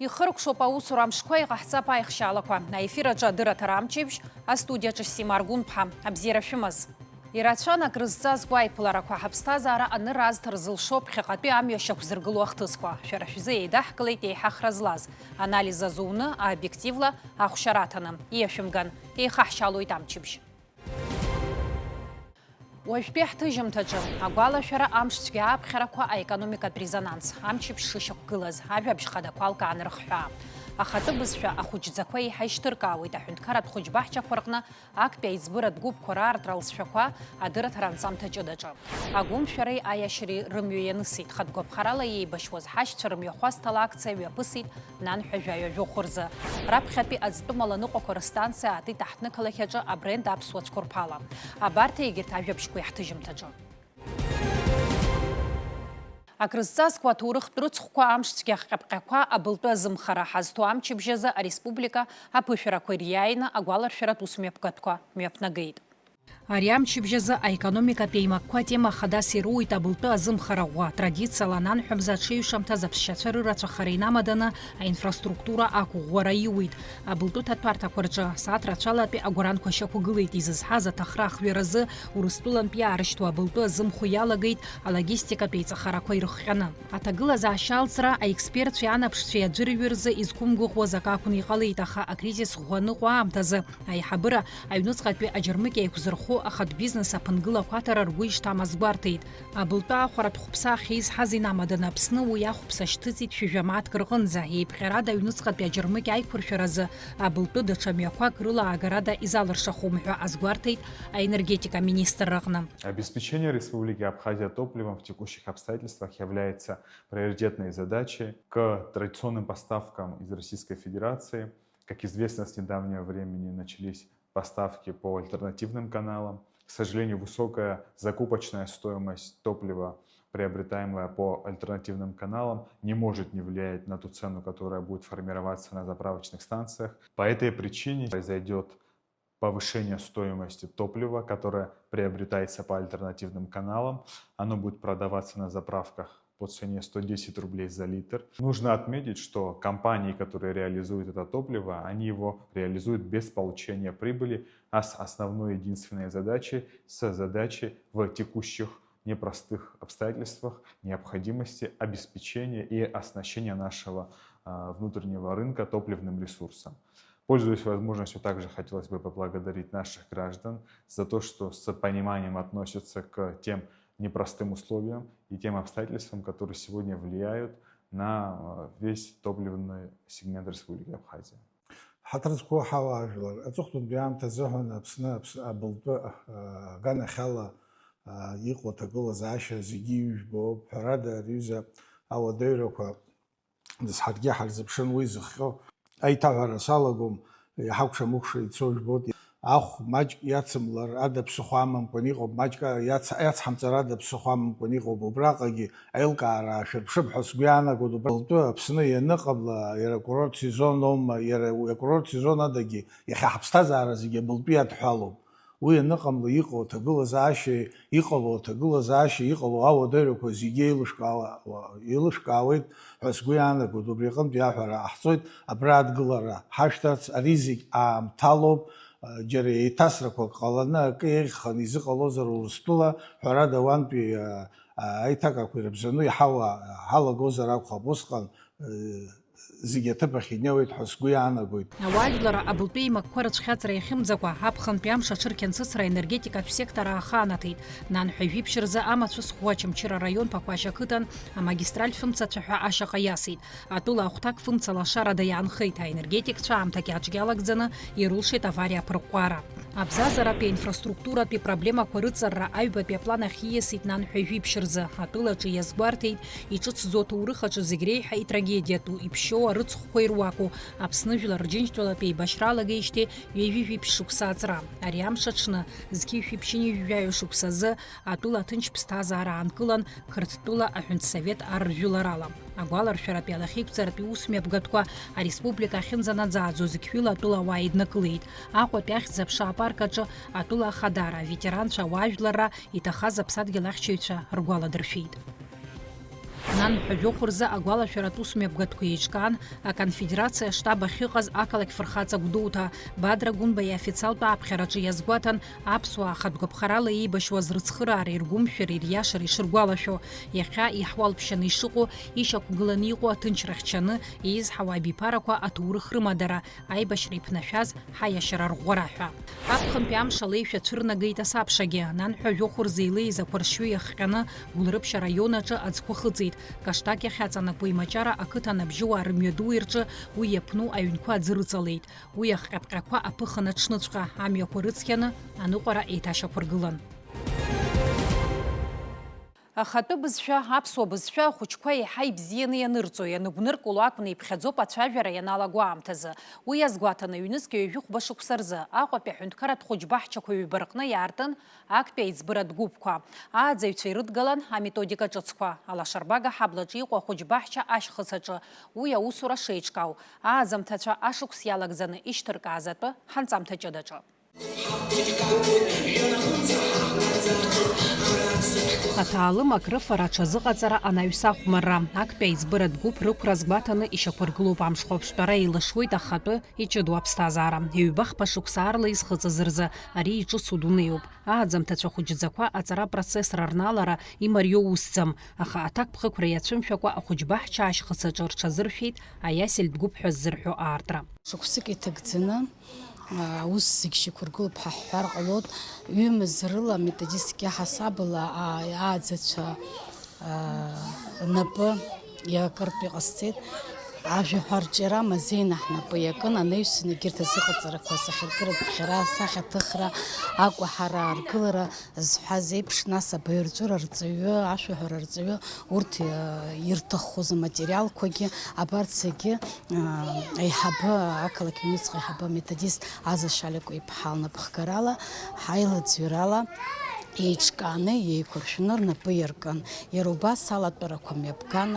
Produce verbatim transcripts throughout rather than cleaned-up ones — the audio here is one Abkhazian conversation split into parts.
Ихыркәшоуп аусура амшқәа, иҟаҳҵап аихшьаалақәа. Аефир аҿы адырраҭара амчыбжь, астудиаҿы Сима Аргәынԥҳа. Абзиара шәымаз. Ирацәан акрызҵазкуа аиԥыларақәа, ҳаԥсҭазаара анырраазҭа рзылшо ԥхьаҟатәи амҩа шьақәзыргыло ахҭысқәа. Шәара шәзы еидаҳкылеит еиҳа хра злаз, анализ азуны, аобиективла, ахәшьара аҭаны. Иашәымган, еихаҳшьалоит амчыбжь. Уажәтәи ҳҭыжьымҭаҿы агәалашәара, амшцәгьа аԥхьарақәа, аекономикатә резонанс, амчыбжь шышьақәгылаз, ажәабжь хадақәа алкааны рыхҳәаа. Ахатәы бызшәа ахәыҷӡақәа еиҳа ишьҭыркаауеит аҳәынҭқарратә хәыҷбаҳчақәа рҟны актәи аиҵбыратә гәыԥқәа раартра алҵшәақәа адырраҭара анҵамҭа ҷыдаҿы. Агәымшәареи аиашьареи рымҩа ианысит, хатә гәаԥхарала иеибашьуаз ҳашьцәа рымҩахәасҭала акциа мҩаԥысит нанҳәа жәаҩа жәохә рзы. Раԥхьатәи аӡтәымала ныҟәақәа рыстанциа аатит аҳҭнықалақь аҿы абренд аԥсуа цәқәырԥала. Абарҭ егьырҭ ажәабжьқәа иаҳҭыжьымҭаҿы. Акрызҵазкуа аҭоурыхтә рыцхәқәа, амшцәгьа ахҟьаԥҟьақәа, абылтәы азымхара ҳазҭо амчыбжь азы ареспублика аԥышәарақәа ириааины агәаларшәаратә усмҩаԥгатәқәа мҩаԥнагеит. Ари амчыбжь азы аекономикатә еимакқәа атема хадас ируит абылтәы азымхара ӷәӷәа, традициала ананҳәа мза аҽеиҩшамҭаз аԥсшьацәа рырацәахара инамаданы аинфраструктура ақәыӷәӷәара иуит. Абылтәы ҭаҭәарҭақәа рҿы асааҭ рацәалатәи агәаранқәа шьақәгылеит изызҳаз аҭахра ахҩаразы Урыстәылантәи иаарышьҭуа абылтәы азымхо иалагеит алогистикатә еиҵахарақәа ирыхҟьаны. Аҭагылазаашьа алҵра аекспертцәеи анаԥшцәеи аӡәырҩы рзы изқәымгәыӷуаз акы акәны иҟалеит, аха акризис ӷәӷәа аныҟоу аамҭазы аиҳабыра аҩныҵҟатәи аџьармыкьа еиқәзырхо ахатә бизнес аԥынгылақәа аҭара ргәы ишҭам азгәарҭеит. Абылтәы ахәаратә хәԥса ахьеизҳаз инамаданы Аԥсны уи ахәԥса шьҭыҵит шәажәа мааҭк рҟынӡа, еиԥҟьарада аҩныҵҟатәи аџьармыкьа аиқәыршәаразы абылтәы даҽа мҩақәак рыла аагарада изалыршахом ҳәа азгәарҭеит аенергетика министрраҟны. Обеспечение Республики Абхазия топливом в текущих обстоятельствах является приоритетной задачей. К традиционным поставкам из Российской Федерации, как известно, с недавнего времени начались поставки по альтернативным каналам. К сожалению, высокая закупочная стоимость топлива, приобретаемая по альтернативным каналам, не может не влиять на ту цену, которая будет формироваться на заправочных станциях. По этой причине произойдет повышение стоимости топлива, которое приобретается по альтернативным каналам. Оно будет продаваться на заправках по цене сто десять рублей за литр. Нужно отметить, что компании, которые реализуют это топливо, они его реализуют без получения прибыли, а с основной единственной задачей, с задачей в текущих непростых обстоятельствах необходимости обеспечения и оснащения нашего, а, внутреннего рынка топливным ресурсом. Пользуясь возможностью, также хотелось бы поблагодарить наших граждан за то, что с пониманием относятся к тем непростым условиям и тем обстоятельствам, которые сегодня влияют на, э, весь топливный сегмент Республики Абхазия. Ҳаҭыр зқәу ҳауаажәлар, аҵыхәтәантәи аамҭа азыҳәан Аԥсны, Аԥс-, абылтәы, э, аганахьала, э, иҟоу аҭагылазаашьа зегьы ижәбоуп. Ҳәарада, ари аҩыза ауадаҩрақәа ҳаргьы ҳарзыԥшын уи зыхҟьо. Аиҭаҳәара салагом, иҳакәша-мыкәша ицо жәбоит. Ахә маҷк иацымлар ада ԥсыхәа амамкәан иҟоуп, маҷк иац-, иацҳамҵар ада ԥсыхәа амамкәан иҟоуп. Убраҟагьы аилкаара аашәырԥшып ҳәа сгәы иаанагоит. Убралтәы Аԥсны ианыҟамла, иара акурорт сезон аума, иара уи акурорт сезон адагьы иахьа ҳаԥсҭазаара зегьы абылтәы иадҳәалоуп. Уи аныҟамла иҟоу аҭагылазаашьа, иҟало аҭагылазаашьа, иҟало ауадаҩрақәа зегьы еилышәкаауа-, еилышәкаауеит ҳәа сгәы иаанагоит. Убри аҟынтә иаҳәара ҟаҳҵоит, абра адгылара ҳашәҭарц, ари зегь аамҭалоуп, џьара еиҭасрақәак ҟаланы акы еиӷьханы изыҟалозар Урыстәыла, ҳәарада, уантәи, а, аиҭакрақәа ирыбзаны иҳауа-, ҳалагозар акәхап. Усҟан, э, зегьы аҭыԥ ахь инеиуеит ҳәа сгәы иаанагоит. Ауаажәлар абылтәы еимакқәа рыцәхьаҵра иахьымӡакәа, аԥхынтәи амш аҽырқьанцыцра аенергетикатә сектор ааханаҭеит. Нанҳәа жәиԥшь рзы амацәыс ӷәӷәа Очамчыра араион Ԥақәашь ақыҭан амагистральтә фымцацәа ҳәа ашьаҟа иасит. Атәыла ахәҭак фымцала ашарада иаанхеит, аенергетикцәа аамҭак иаҿ иалагӡаны ирылшеит авариа аԥырҟәҟәара. Абзазаратәи аинфраструктуратәи проблемақәа рыҵарра аҩбатәи аплан ахь ииасит нанҳәа жәиԥшь рзы. Атәылаҿы иазгәарҭеит, иҿыцӡоу аҭоурых аҿы зегь реиҳа итрагедиатәу, иԥшьоу арыцхәқәа ируаку Аԥсны жәлар Рџьынџьтәылатә еибашьра алагеижьҭеи ҩажәи жәиԥшь шықәса аҵра. Ари амш аҽны, зқьи жәшәи ԥшьынҩажәи жәаҩа шықәсазы, атәыла аҭынч ԥсҭазаара аанкылан, Қырҭтәыла аҳәынҭсовет арржәыларала. Агәаларшәаратәи алахьеиқәҵаратәи усмҩаԥгатәқәа ареспублика ахьынӡанаӡааӡо зқьҩыла атәылауаа еиднакылеит. Аҟәатәи ахьӡ-аԥша апарк аҿы атәыла ахадара, аветеранцәа, ауаажәларра иҭахаз аԥсадгьыл ахьчаҩцәа ргәаладыршәеит. Анҳәа жәохә рзы агәалашәаратә усмҩаԥгатәқәа еиҿкаан, аконфедерациа аштаб ахьыҟаз ақалақь фырхаҵа Гәдоуҭа. Бадра Гәынба иофициалтә ааԥхьараҿы иазгәаҭан, аԥсуаа ахатә гәаԥхарала еибашьуаз рыцхыраара, иргәымшәара, ириашара ишыргәалашәо. Иахьа иаҳуалԥшьаны ишыҟоу, ишьақәгыланы иҟоу аҭынчра хьчаны, еизҳауа абиԥарақәа аҭоурых рымадара, аибашьра иԥнашәаз ҳаиашьара арӷәӷәара ҳәа. Аԥхынтәи амш алеишәа цәырнагеит асабшагьы. Ананҳәа жәохә рзы илеиз ақәаршҩы иахҟьаны, Гәылрыԥшь араион аҿы аӡқәа хыҵит. Каштак иахьаҵанакуа имаҷара ақыҭан абжьыуаа рымҩадуи рҿы уи иаԥну аҩнқәа аӡы рыҵалеит. Уи ахҟьаԥҟьақәа аԥыхын аҽныҵәҟьа амҩақәа рыцқьаны аныҟәара еиҭашьақәыргылан. Ахатәы бызшәа, аԥсуа бызшәа ахәыҷқәа еиҳа ибзианы ианырҵо, ианыгәныркыло акәны иԥхьаӡоуп ацәажәара ианалаго аамҭазы. Уи иазгәаҭаны, ҩнызқь ҩажәи хәба шықәса рзы Аҟәатәи аҳәынҭқарратә хәыҷбаҳчақәа ҩба рҟны иаартын актәи аиҵбыратә гәыԥқәа. Ааӡаҩцәа ирыдгалан аметодика ҿыцқәа, алашарбага аҳаблаҿы иҟоу ахәыҷбаҳча ашьхыц аҿы, уи аусура шеиҿкаау, ааӡамҭацәа ашықәс иалагӡаны ишьҭыркааз атәы ҳанҵамҭа ҷыдаҿы. Аҭаалым акрыфара, аҽазыҟаҵара, анаҩс ахәмарра, актәи аиҵбыратә гәыԥ рықәра азгәаҭаны ишьақәыргылоуп амшхәаԥштәара, еилашуеит ахатәы иҷыдоу аԥсҭазаара. Ҩба-хԥа шықәса аарла изхыҵыз рзы ари иҿыцу дунеиуп. Ааӡамҭацәа хәыҷӡақәа аҵара процессра рналара имариоу усӡам, аха аҭакԥхықәра иацәымшәакәа ахәыҷбаҳча ашьхыц аҿы рҽазыршәеит аиасельтә гәыԥ ҳәа ззырҳәо аартра. Шықәсык иҭагӡаны, аа, аус зегь шьақәыргылоуп ҳәа ҳҳәар ҟалоит. Ҩымз рыла методистк иаҳасабала, аа, ааӡацәа, аа, рнапы иакыртә иҟасҵеит. Ажәаҳәа арҿиара мазеины ҳнапы иакын, анаҩсан егьырҭ азыҟаҵарақәа, асахьаркыратә ԥхьара, асахьаҭыхра, акәаҳара, аргылара зҳәаз еиԥш, нас абаҩрҵәыра арҵаҩы, ашәаҳәара арҵаҩы урҭ, э, ирҭаххоз аматериалқәагьы абарҭ зегьы, э, аиҳабы, ақалақь аҩныҵҟа аиҳабы аметодист Аза Шьаликәа-иԥҳа лнапхгарала, ҳаилаӡҩарала еиҿкааны, еиқәыршәаны рнапы иаркын. Иара убас алатәарақәа мҩаԥган,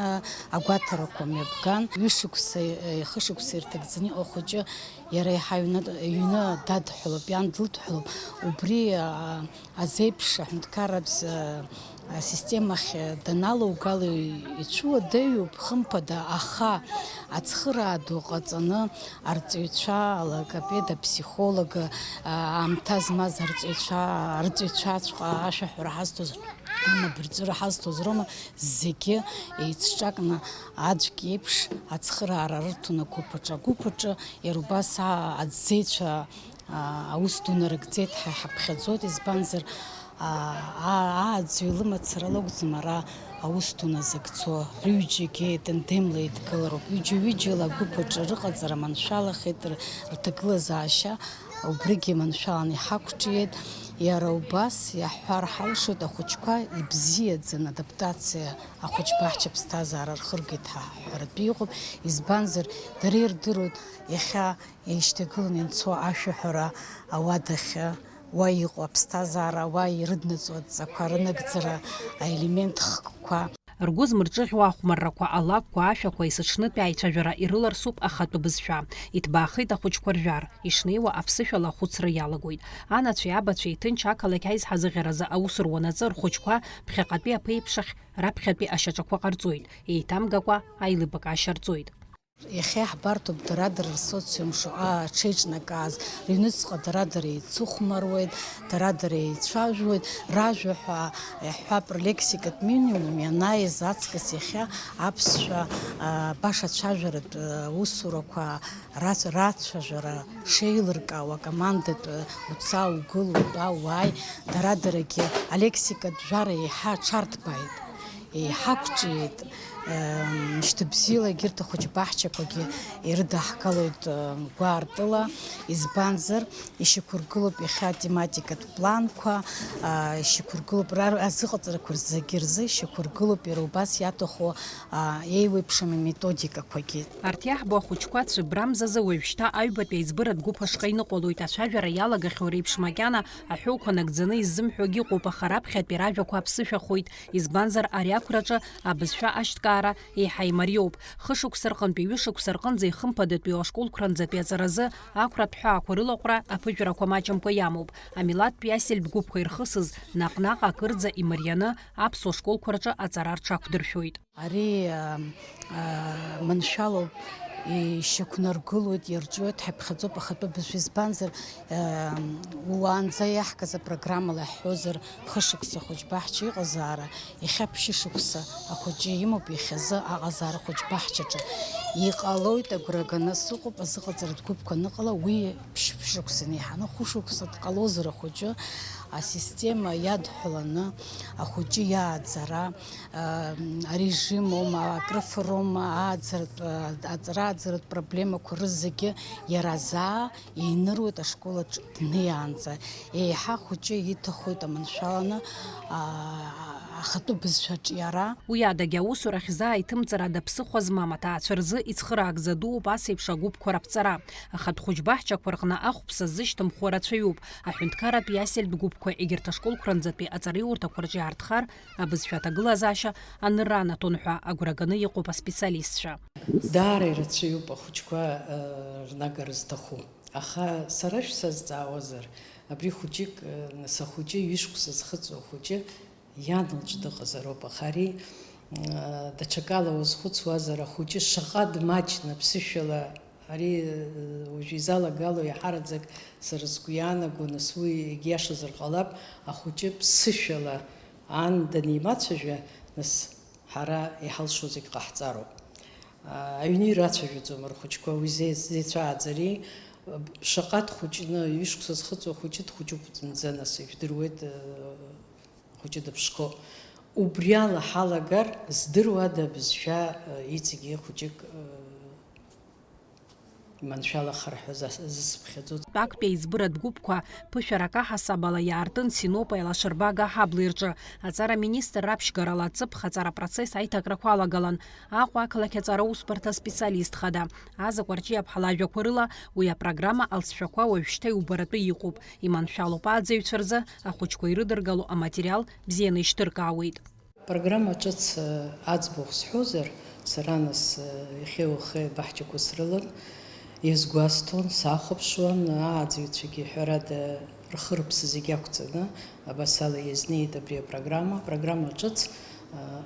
агәаҭарақәа мҩаԥган. Ҩышықәса, э, хышықәса ирҭагӡаны иҟоу ахәыҷы иара иаҳа иҩны, иҩны дадҳәалоуп, иан длыдҳәалоуп. Убри, а, азеиԥш аҳәынҭқарратә, а, асистемахь даналоугала ицәуадаҩуп, хымԥада, аха ацхыраара ду ҟаҵаны арҵаҩцәа, алогопед, аԥсихолог, а, аамҭа змаз арҵаҩцәа, арҵаҩцәаҵәҟьа ашәаҳәара ҳазҭоз, анапырҵәыра ҳазҭоз роума, зегьы еицҿакны аӡәк иеиԥш ацхыраара рырҭон агәыԥ аҿы. Агәыԥ аҿы иара убас а-, аӡӡеицәа, а, аус ду нарыгӡеит ҳәа иҳаԥхьаӡоит, избанзар, а, а, ааӡаҩ лымацара лакәӡам ара аус ду назыгӡо, рҩыџьагьы етандемла еидгылароуп, ҩыџьа-ҩыџьала агәыԥ аҿы рыҟаҵара маншәалахеит, р-, рҭагылазаашьа убригьы маншәаланы иҳақәҿиеит, иара убас иаҳҳәар ҳалшоит, ахәыҷқәа ибзиаӡаны адаптациа ахәыҷбаҳча ԥсҭазаара рхыргеит ҳәа ҳҳәаратәы иҟоуп, избанзар, дара ирдыруеит иахьа ишьҭагыланы инцо ашәаҳәара ауадахь, уа иҟоу аԥсҭазаара, уа ирыднаҵо адҵақәа рынагӡара аелемент хкқәа. Ргәы змырҿыӷьуа ахәмаррақәа, алакәқәа, ашәақәа, есыҽнытәи аицәажәара ирыларсуп ахатәы бызшәа. Иҭбаахеит ахәыҷқәа ржәар, ишнеиуа аԥсышәала ахәыцра иалагоит. Анацәеи абацәеи ҭынч ақалақь аизҳазыӷьаразы аус руанаҵы рхәыҷқәа ԥхьаҟатәи аԥеиԥш ахь раԥхьатәи ашьаҿақәа ҟарҵоит, еиҭамгакәа аилибакаашьа рҵоит. Иахьа иаҳбарҭоуп дара-дара рсоциум шаҟа аҽеиҿнакааз, рыҩныҵҟа дара-дара еицыхәмаруеит, дара-дара еицәажәоит, ражәа ҳәа иаҳҳәап, рлексикатә минимум ианааиз аҵкыс иахьа аԥсшәа, а, баша цәажәаратә, а, усурақәа рац-, рацәажәара шеилыркаауа, акомандатә, а, уца, угыл, утәа, уааи, дара-дарагьы алексикатә жәара еиҳа аҽарҭбааит. Еиҳақәҿиеит, э, мшьҭыбзиала егьырҭ ахәыҷбаҳчақәагьы ирыдаҳгалоит, э, гәаартыла, избанзар, ишьақәыргылоуп иахьа атематикатә планқәа, а, ишьақәыргылоуп ра-, азыҟаҵарақәа зегьы рзы ишьақәыргылоуп иара убас иаҭаху, а, еиуеиԥшым аметодикақәагьы. Арҭ иаҳбо ахәыҷқәа цәыббрамзазы уажәшьҭа аҩбатәи аиҵбыратә гәыԥ ашҟа иныҟәалоит, ацәажәара иалагахьоу реиԥш макьана аҳәоуқәа нагӡаны иззымҳәогьы ыҟоуп, аха раԥхьатәи ражәақәа аԥсышәахоит. Избанзар, ари ақәраҿы абызшәа ашьҭкаа Ара еиҳа имариоуп. Хышықәса рҟынтәи ҩышықәса рҟынӡа ихымԥадатәиу ашколқәранӡатәи аҵаразы ақәратә ҳәаақәа рылаҟәра аԥыжәрақәа маҷымкәа иамоуп. Амилаҭтәи асельб гәыԥқәа ирхысыз наҟ-наҟ акырӡа имарианы аԥсуа школқәа рҿы аҵара рҽақәдыршәоит. Ари, а, а, маншәалоуп, ишьақәнаргылоит, иарҿиоит ҳәа иԥхьаӡоуп ахатәы бызшәа, избанзар, а, уаанӡа иаҳкыз апрограммала иаҳҳәозар, хышықәса хәыҷ баҳча иҟазаара, иахьа ԥшьышықәса ахәыҷы имоуп, иахьазы аҟазаара хәыҷ баҳчаҿы. Иҟалоит, агәра ганы сыҟоуп, азыҟаҵаратә гәыԥқәа аныҟала, уи ԥшь-, ԥшьышықәса инеиҳаны хәышықәса дҟалозар ахәыҷы, асистема иадҳәаланы ахәыҷы иааӡара, арежим аума, акрыфароума, ааӡаратә, аҵара ааӡаратә проблемақәа рызегьы иара заа иныруеит ашкол аҿы днеиаанӡа. Еиҳа ахәыҷы иҭахоит аманшәаланы, а, ахатәы бызшәа аҿиара. Уи адагьы аусурахь заа иҭымҵыр ада ԥсыхәа змам аҭаацәа рзы ицхыраагӡа дууп ас еиԥш агәыԥқәа раԥҵара. Ахатә хәыҷ баҳчақәа рҟны ахәԥса ззышьҭымхуа рацәаҩуп. Аҳәынҭқарратә иасельтә гәыԥқәа егьырҭ ашколқәранӡатәи аҵараиурҭақәа рҿы иаартхар, абызшәа аҭагылазаашьа анырра анаҭон ҳәа агәра ганы иҟоуп аспециалистцәа. Даара ирацәаҩуп ахәыҷқәа, э, рнагара зҭаху. Аха сара шәсазҵаауазар, абри хәыҷык, э, нас ахәыҷы, ҩышықәса зхыҵуа ахәыҷы иан лҿы дыҟазароуп, аха ари, э, даҽакала уазхәыцуазар, ахәыҷы шаҟа дмаҷны аԥсышәала, ари, э, уажә изалагало иаҳараӡак сара сгәы иаанаго, нас уи егьиашазар ҟалап, ахәыҷы ԥсышәала ан данимацәажәа, нас ҳара иҳалшо зегь ҟаҳҵароуп. Аҩны ирацәажәаӡом рхәыҷқәа, уи зе-, зеицәааӡари, шаҟа дхәыҷны, ҩышықәса зхыҵуа хәыҷы дхәыҷуп зынӡа, нас ижәдыруеит, хәыҷы дыԥшқо. Убри ала ҳалагар, здыруада абызшәа, иҵегьы хәыҷык, маншәалахар ҳәа за-, зысыԥхьаӡо. Тәактәи аиҵбыратә гәыԥқәа ԥышәарак аҳасабала иаартын Синопа Лашарбага аҳабла ирҿы. Аҵара аминистр раԥшьгарала аҵыԥх аҵара апроцесс аиҭакрақәа алагалан. Аҟәа ақалақь аҵара усбарҭа специалист хада Азакә Арҷиаԥҳа лажәақәа рыла, уи апрограмма алҵшәақәа уажәшьҭа иубаратәы иҟоуп. Иманшәалоуп ааӡаҩцәа рзы ахәыҷқәа ирыдыргало аматериал бзианы ишьҭыркаауеит. Программа ҿыц, э, аӡбахә сҳәозар, сара нас, э, иахьеи уахеи абаҳчақәа срылан, иазгәасҭон, сахәаԥшуан, ааӡаҩцәагьы, ҳәарада, рхы-рыԥсы зегь ақәҵаны, абас ала иазнеит абри апрограмма. Апрограмма ҿыц, э,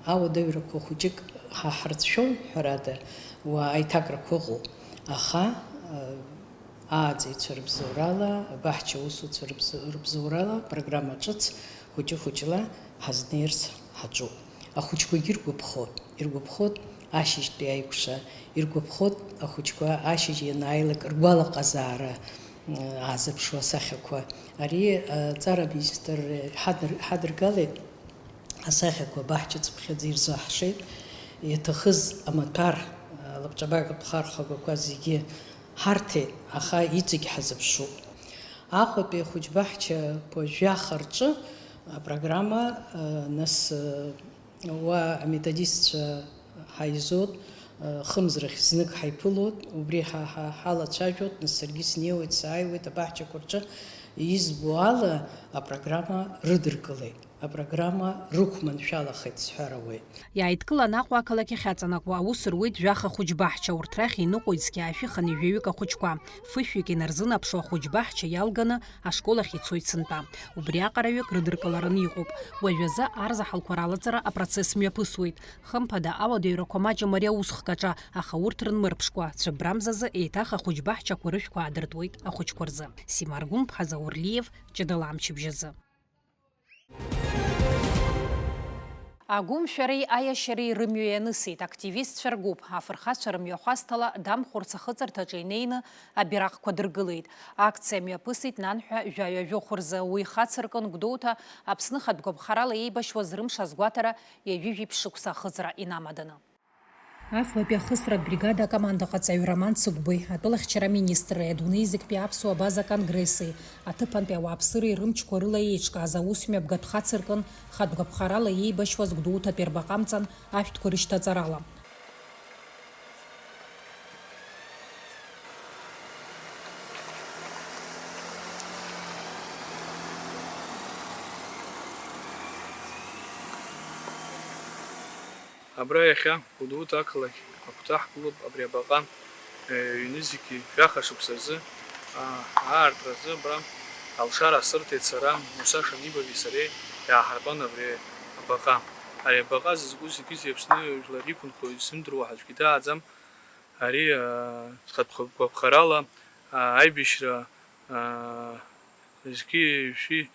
ауадаҩрақәа хәыҷык ҳа ҳрыцәшәон, ҳәарада, уа аиҭакрақәа ыҟоуп. Аха, э, ааӡаҩцәа рыбзоурала, абаҳча усуцәа рыбзо-, рыбзоурала апрограмма ҿыц хәыҷы-хәыҷла ҳазнеирц ҳаҿуп. Ахәыҷқәагьы иргәаԥхоит, иргәаԥхоит ашьыжьтәи аикәша, иргәаԥхоит ахәыҷқәа ашьыжь ианааилак ргәалаҟазаара, м, аазырԥшуа асахьақәа. Ари, э, аҵара аминистр ҳадыр-, ҳадыргалеит. Асахьақәа абаҳча цыԥхьаӡа ирзаҳшеит, иаҭахыз амаҭәар, лабҿабак аԥхархәагақәа зегьы ҳарҭеит, аха иҵегь ҳазыԥшуп. Аҟәатәи ахәыҷбаҳчақәа жәаха рҿы апрограмма, нас, уа аметодистцәа ҳаизоит, хымз рахь знык ҳаиԥылоит, убри ҳа, ҳа, ҳалацәажәоит, нас саргьы снеиуеит, сааиуеит абаҳчақәа рҿы, избо ала апрограмма рыдыркылеит. Апрограмма рықәманшәалахеит сҳәар ауеит. Иааидкылан Аҟәа ақалақь ахьаҵанакуа, аус руеит жәаха хәыҷбаҳча, урҭ рахь иныҟәоит зқьи аашәи хынҩажәаҩык ахәыҷқәа. Фышәҩык инарзынаԥшуа ахәыҷбаҳча иалганы ашкол ахь ицоит сынтәа. Убриаҟара ҩык рыдыркылараны иҟоуп. Уажәазы арзаҳалқәа ралаҵара апроцесс мҩаԥысуеит. Хымԥада, ауадаҩрақәа маҷым ари аусхк аҿы, аха урҭ рынмырԥшкәа, цәыббрамзазы еиҭах ахәыҷбаҳчақәа рышәқәа аадыртуеит ахәыҷқәа рзы. Симар Гәымԥҳа, Заур Лиев, Ҷыдала амчыбжьазы. Агәымшәареи аиашьареи рымҩа ианысит активистцәа ргәыԥ, афырхацәа рымҩахәасҭала Дамхәырц ахыҵырҭаҿы инеины абираҟқәа дыргылеит. Акциа мҩаԥысит нанҳәа жәаҩа жәохә рзы, уи хацыркын Гәдоуҭа Аԥсны хатә гәаԥхарала еибашьуаз рымш азгәаҭара ҩажәи жәиԥшь шықәса ахыҵра инамаданы. Афбатәи ахысратә бригада акомандаҟаҵаҩ Роман Цыгәбеи, атәылахьчара аминистрреи адунеи зегьтәи аԥсуа абаза конгресси, аҭыԥантәи ауааԥсыреи рымчқәа рыла еиҿкааз аусмҩаԥгатә хацыркын, хатә гәаԥхарала иеибашьуаз Гәдоуҭатәи рбаҟа амҵан ашәҭқәа рышьҭаҵарала. Абра иахьа Гәдоуҭа ақалақь агәҭа ҳгылоуп, абри абаҟа, э, ҩнызқьи жәаха шықәса рзы, аа, аартра азы абра алшара асырҭеит сара, Муса Шанибови сареи иааҳартәан абри абаҟа. Ари абаҟа зызку зегьы Аԥсны жәлар иқәынхо изымдыруа ҳаӡәгьы дааӡам. Ари, аа, зхатә гәаԥхарала, аа, аибашьра, аа, зқьи жәшәи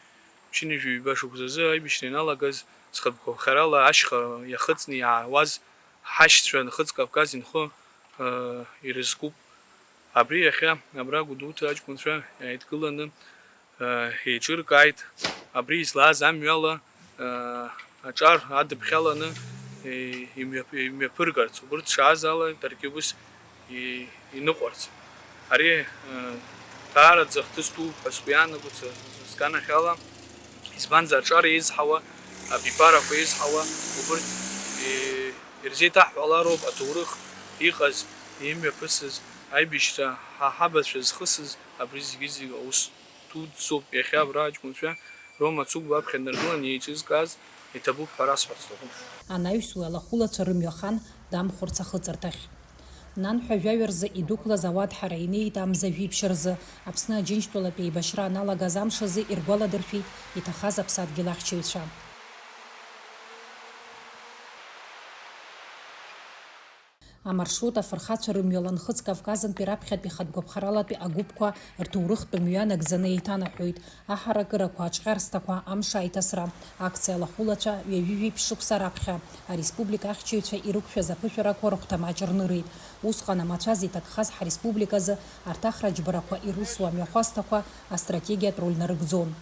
ԥшьынҩажәи ҩба шықәсазы аибашьра ианалагаз, зхатә гәаԥхарала ашьха иахыҵны иаауаз ҳашьцәа Нхыҵ Кавказ инхо, аа, ирызкуп. Абри иахьа абра Гәдоуҭа аҷкәынцәа иааидкыланы, еиҿыркааит, абри излааз амҩала, аҿар адыԥхьаланы, имҩаԥ-, имҩаԥыргарц, убырҭ шааз ала даргьы ус и-, иныҟәарц. Ари даараӡа ахҭыс дууп ҳәа сгәы иаанагоит са, сганахьала, избанзар, аҿар еизҳауа, абиԥарақәа еизҳауа, убырҭ и-, ирзеиҭаҳҳәалароуп аҭоурых иҟаз, имҩаԥысыз, аибашьра ҳа ҳабацәа зхысыз, абри зегьы-зегьы аус дуӡӡоуп иахьа абра аҷкәынцәа Рома Цыгәба аԥхьа днаргыланы еиҿызкааз иҭабуп ҳәа расҳәарц сҭахуп. Анаҩс уи алахәылацәа рымҩа хан Дамхәырц ахыҵырҭахь. Нанҳәа жәаҩа рзы идәықәлаз ауадҳара инеит амза жәиԥшь рзы, Аԥсны Аџьынџьтәылатә еибашьра аналагаз амш азы иргәаладыршәеит иҭахаз аԥсадгьыл ахьчаҩцәа. Амаршрут афырхацәа рымҩала Нхыҵ Кавказынтәи раԥхьатәи хатә гәаԥхаралатәи агәыԥқәа рҭоурыхтә мҩа нагӡаны еиҭанаҳәоит, аҳаракырақәа, аҿҟьарсҭақәа, амш аиҭасра. Акциа алахәылацәа ҩажәи жәиԥшь шықәса раԥхьа ареспублика ахьчаҩцәа ирықәшәаз аԥышәарақәа рыхәҭа маҷ рнырит. Усҟан амацәаз иҭакхаз ҳареспубликазы арҭ ахра џьбарақәа ирылсуа амҩахәасҭақәа астратегиатә роль нарыгӡон.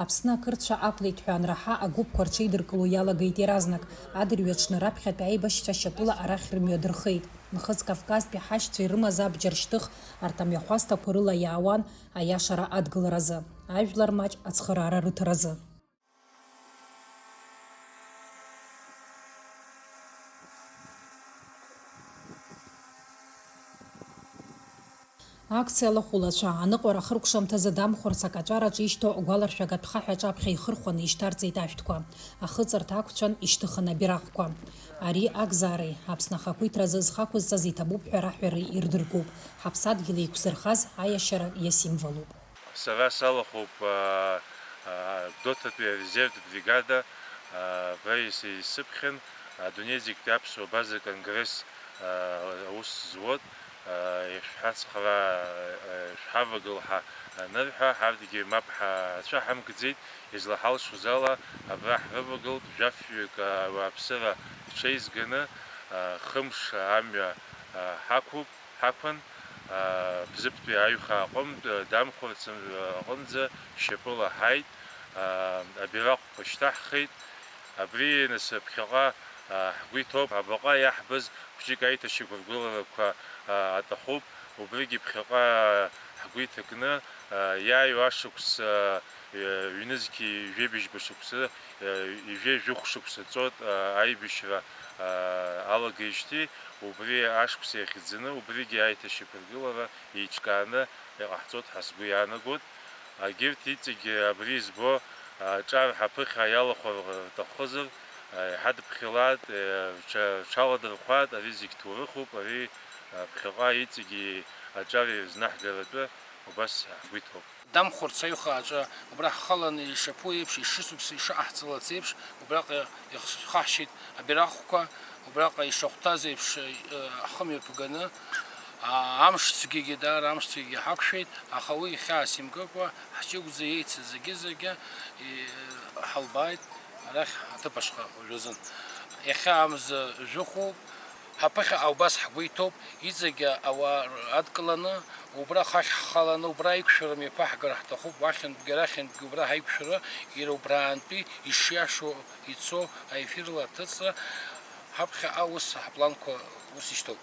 Аԥсны ақырҭцәа ақәлеит ҳәа анраҳа, агәыԥқәа рҽеидыркыло иалагеит иаразнак. Адырҩаҽны раԥхьатәи аибашьцәа шьапыла арахь рымҩа дырхеит. Нхыҵ Кавказтәи ҳашьцәа ирымаз абџьар шьҭых, арҭ амҩахәасҭақәа рыла иаауан аиашара адгыларазы, ажәлар маҷ ацхыраара рыҭаразы. Акциа алахәылацәа аныҟәара ахыркәшамҭазы Дамхәырц акаҵәараҿы ишьҭоу агәаларшәагатә хаҳә аҿаԥхьа ихырхәаны ишьҭарҵеит ашәҭқәа. Ахыҵырҭа ақәцәан ишьҭыхын абираҟқәа. Ари акзаареи Аԥсны ахақәиҭразы зхы ақәызҵаз иҭабуп ҳәа раҳәареи ирдыргоуп, ҳаԥсадгьыл еиқәзырхаз аиашьара иасимволуп. Сара салахәуп, аа, аа, Гәдоуҭатәи арезервтә бригада, аа, абра ис-, исыԥхьан, адунеи зегьтәи аԥсуа база конгресс, аа, аус зуеит, аа, ишәҳацхраа, аа, шәҳавагыл ҳәа анырҳәа, ҳарҭгьы мап ҳа-, ацәа ҳамкӡеит, излаҳалшоз ала абра ҳрывагылт, жәафҩык, аа, ауааԥсыра рҽеизганы, аа, хымш амҩа, аа, ҳақәуп. Ҳақәын, аа, Бзыԥтәи аҩхаа аҟынтә, Дамхәырц аҟынӡа шьапыла ҳаит, аа, абираҟқәа шьҭаҳхит. Абри, нас, ԥхьаҟа, аа, ҳгәы иҭоуп, абаҟа иаҳбаз хәҷык аиҭашьақәыргыларақәа, аа, аҭахуп. Убригьы ԥхьаҟа ҳгәы иҭакны, аа, иааиуа ашықәс, аа, ҩнызқьи жәибжьба шықәсы, ҩажәи жәохә шықәса ҵуеит, аа, аибашьра, аа, алагеижьҭеи, убри ашықәс иахьӡаны, убригьы аиҭашьақәыргылара еиҿкааны иҟаҳҵоит ҳәа сгәы иаанагоит. Егьырҭ иҵегьы абри избо, аа, аҿар ҳаԥыхьа иалахәыр рҭаххозар, аа, иҳадыԥхьалааит, аа, рҽа-, рҽаладырхәааит, ари зегь ҭоурыхуп, ари, аа, ԥхьаҟа иҵегьы аҿар ирызнаҳгаратәы убас ҳгәы иҭоуп. Дамхәырц аҩхааҿы убра ҳхаланы ишаԥу еиԥш, ишышықәс ишаҟаҳҵалац еиԥш, убраҟа иххаҳшьеит абираҟқәа, убраҟа ишахәҭаз еиԥш, э, ҳхы мҩаԥганы, а, амш цәгьагьы, даара амш цәгьагьы ҳақәшәеит, аха уи хьаас имкыкәа, ҳҷыгәӡа еицыз зегьы-зегьы, э, ҳалбааит арахь аҭыԥ ашҟа уажәазын. Иахьа амза жәохәуп. Ҳаԥыхьаҟа убас ҳгәы иҭоуп, иҵегьы ауаа адкыланы, убра хахь ҳхаланы, убра аиқәшәара мҩаԥаҳгар ҳҭахуп, уахьынтәгьы арахьынтәгьы убра ҳаиқәшәара, иара убраантәи ишиашоу ицо аефирла аҭыҵра, ҳаԥхьаҟа ус ҳапланқәа ус ишьҭоуп.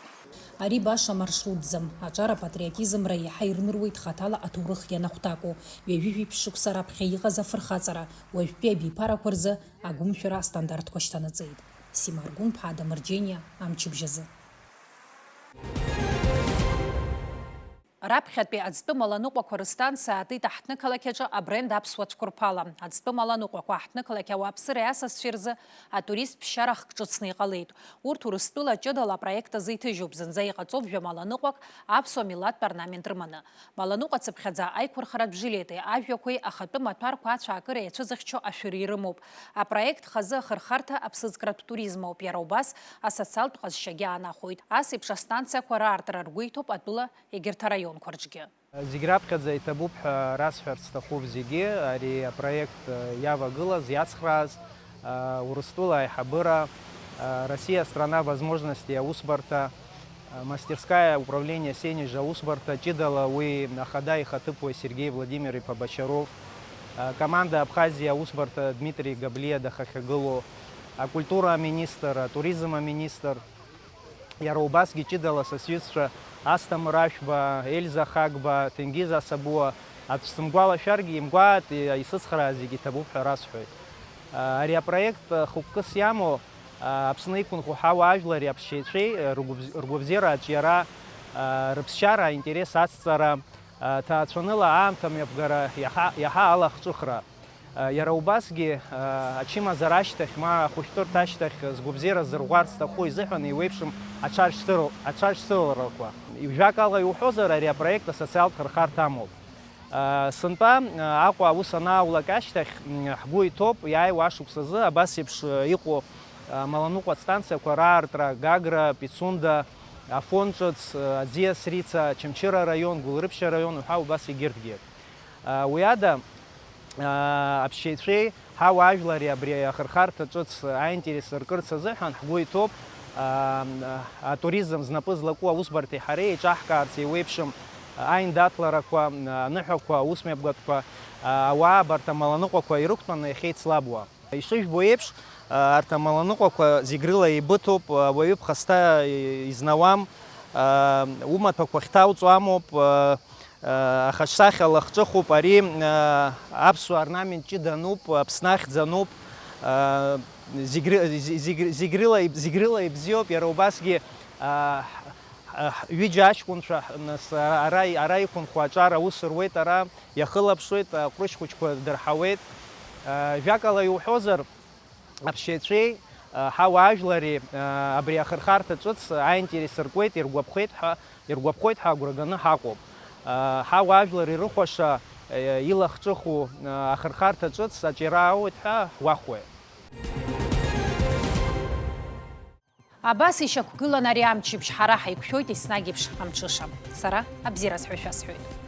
Ари баша маршрутӡам, аҿар апатриотизмра еиҳа ирныруеит хаҭала аҭоурых ианахәҭаку, ҩажәи жәиԥшь шықәса раԥхьа иҟаз афырхаҵара, уажәтәи абиԥарақәа рзы агәымшәара астандартқәа шьҭанаҵеит. Сима Аргәынԥҳа, Адамыр Џьениа, Амчыбжь азы. Раԥхьатәи аӡтәы маланыҟәақәа рыстанциа аатит аҳҭнықалақь аҿы абренд аԥсуа цәқәырԥала. Аӡтәы маланыҟәақәа аҳҭнықалақь ауааԥсыреи асасцәеи рзы атурист ԥсшьара хк ҿыцны иҟалеит. Урҭ Урыстәыла ҷыдала апроект азы иҭыжьуп, зынӡа иҟаҵоуп жәа маланыҟәак аԥсуа милаҭтә орнамент рыманы. Маланыҟәа цыԥхьаӡа аиқәырхаратә жилети ажәҩақәеи ахатәы маҭәарқәа ацәаакыра иацәызыхьчо ашәыри рымоуп. Апроект хазы ахырхарҭа аԥсыӡкратә туризм ауп, иара убас асоциалтә ҟазшьагьы аанахәоит. Ас еиԥш астанциақәа раартра ргәы иҭоуп атәыла егьырҭ араионқәа рҿгьы. Зегь раԥхьаӡа иҭабуп ҳәа расҳәарц сҭахуп зегьы, ари апроект иавагылаз, иацхрааз, Урыстәыла аиҳабыра, Россия страна возможностей аусбарҭа, Мастерская управления Сенежа аусбарҭа, ҷыдала уи ахада ихаҭыԥуаҩ Сергеи Владимир-иԥа Бочаров, команда Абхазиа аусбарҭа Дмитрий Габлиа дахьахьагылоу, акультура аминистр, атуризм аминистр, иара убасгьы ҷыдала са сҩызцәа Асҭамыр Ашәба, Ельза Хагба, Ҭенгиз Асабуа, аӡә сымгәалашәаргьы имгәаат, исыцхраа зегьы иҭабуп ҳәа расҳәоит. Ари апроект хықәкыс иамоу, Аԥсны иқәынхо ҳауаажәлари аԥсшьаҩцәеи ргәыбз-, ргәабзиара аҿиара, рыԥсшьара аинтерес ацҵара, ҭаацәаныла аамҭа мҩаԥгара иаҳа, иаҳа алахҿыхра. Иара убасгьы, ачымазара ашьҭахь, ма ахәышәтәырҭа ашьҭахь згәабзиара зырӷәӷәарц зҭаху изыҳәан еиуеиԥшым аҽаршьцылар-, аҽаршьцыларақәа. Жәакала иуҳәозар, ари апроект асоциалтә хырхарҭа амоуп. Сынтәа Аҟәа аус анаалак ашьҭахь, ҳгәы иҭоуп иааиуа ашықәсазы абас еиԥш иҟоу амаланыҟәа станциақәа раартра, Гагра, Пицунда, Афон ҿыц, Аӡиас Рица, Очамчыра араион, Гәылрыԥшь араион уҳәа убас егьырҭгьы. Уи ада, аԥсшьаҩцәеи ҳауаажәлари абри ахырхарҭа ҿыц аинтерес ркырц азыҳәан ҳгәы иҭоуп, атуризм знапы злаку аусбарҭеи ҳареи еиҿаҳкаарц еиуеиԥшым аиндаҭларақәа, аныҳәақәа, аусмҩаԥгатәқәа, ауаа абарҭ амаланыҟәақәа ирықәтәаны иахьеицлабуа. Ишыжәбо еиԥш, арҭ амаланыҟәақәа зегь рыла еибыҭоуп, ауаҩы ԥхасҭа изнауам, умаҭәақәа хьҭауҵо амоуп, ахаҿсахьа лахҿыхуп, ари аԥсуа орнамент ҷыда ануп, Аԥсны ахьӡ ануп, зегь ры-, зегь, зегь, зегь рыла, зегь рыла ибзиоуп, иара убасгьы, ҳ-, ҳ-, ҩыџьа аҷкәынцәа, нас, ара, ара, ара иқәынхо аҿар аус руеит, ара иахылаԥшуеит, аҟәрышь хәыҷқәа дырҳауеит. Жәакала иуҳәозар, аԥсшьаҩцәеи, ҳауаажәлари, абри ахырхарҭа ҿыц аинтерес ркуеит, иргәаԥхеит ҳәа, иргәаԥхоит ҳәа агәра ганы ҳаҟоуп. Ҳауаажәлар ирыхәаша, илахҿыху, ахырхарҭа ҿыц аҿиара ауеит ҳәа ҳгәахәуеит. Абас ишьақәгылан ари амчыбжь, ҳара ҳаиқәшәоит еснагь еиԥш амҽыша. Сара абзиараз ҳәа шәасҳәоит.